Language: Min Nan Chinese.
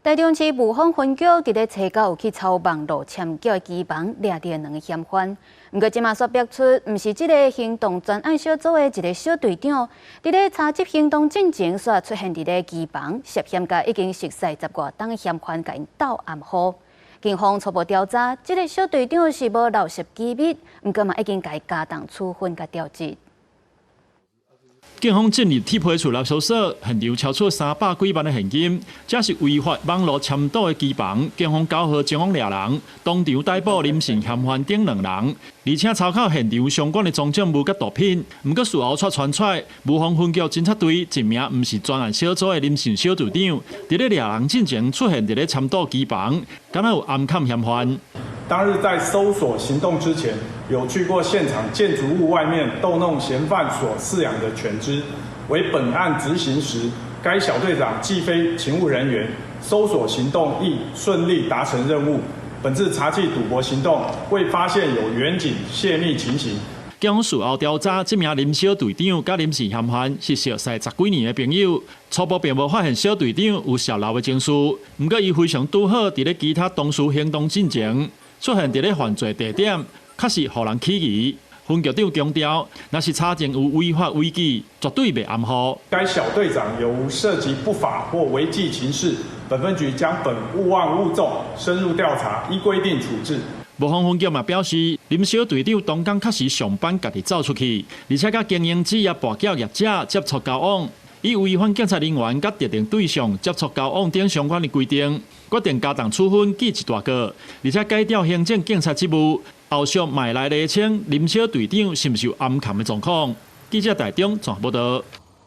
台中市霧峰分局佇咧初九有去抄網路簽繳的機房，掠著兩个嫌犯。毋過這馬煞爆出，毋是這个行動專案小組的一个小隊長，佇咧查緝行動進前，煞出現佇咧機房，涉嫌共已經熟似十外冬的嫌犯共𪜶鬥暗號。警方初步調查，這个小隊長是無漏洩機密，毋過嘛已經共伊加重處分佮調職。警方進入鐵皮厝內搜索，現場抄出三百幾萬的現金，這是違法網路簽賭的機房。警方9號前往掠人，當場逮捕林姓嫌犯等兩人，而且查扣現場相關的贓證物佮毒品。毋過事後卻傳出來，霧峰分局偵察隊一名毋是專案小組的林姓小隊長，佇咧掠人進前出現佇咧簽賭機房，敢若有暗崁嫌犯。當日在搜索行動之前，有去過現場建築物外面逗弄嫌犯所飼養的犬隻。惟本案執行時，該小隊長既非勤務人員，搜索行動亦順利達成任務。本次查緝賭博行動未發現有員警洩密情形。警方事後調查，這名林小隊長佮林姓嫌犯是熟似十幾年的朋友，初步並無發現小隊長有洩漏的情事。毋過伊非常拄好，佇咧其他同事行動進前出現佇咧犯罪地點，確實予人起疑。分局長強調，若是查證有違法違紀，絕對袂含糊。該小隊長有無涉及不法或違紀情事，本分局將本勿忘勿縱，深入調查，依規定處置。霧峰分局嘛表示，林小隊長當工確實上班家己走出去，而且佮經營職業跋筊業者接觸交往，以違反警察人員佮特定對象接觸交往等相關的規定，決定加重處分，記一大過，而且解調行政警察職務，後續嘛來釐清林小隊長是毋是有暗崁的狀況。記者台中綜合報導。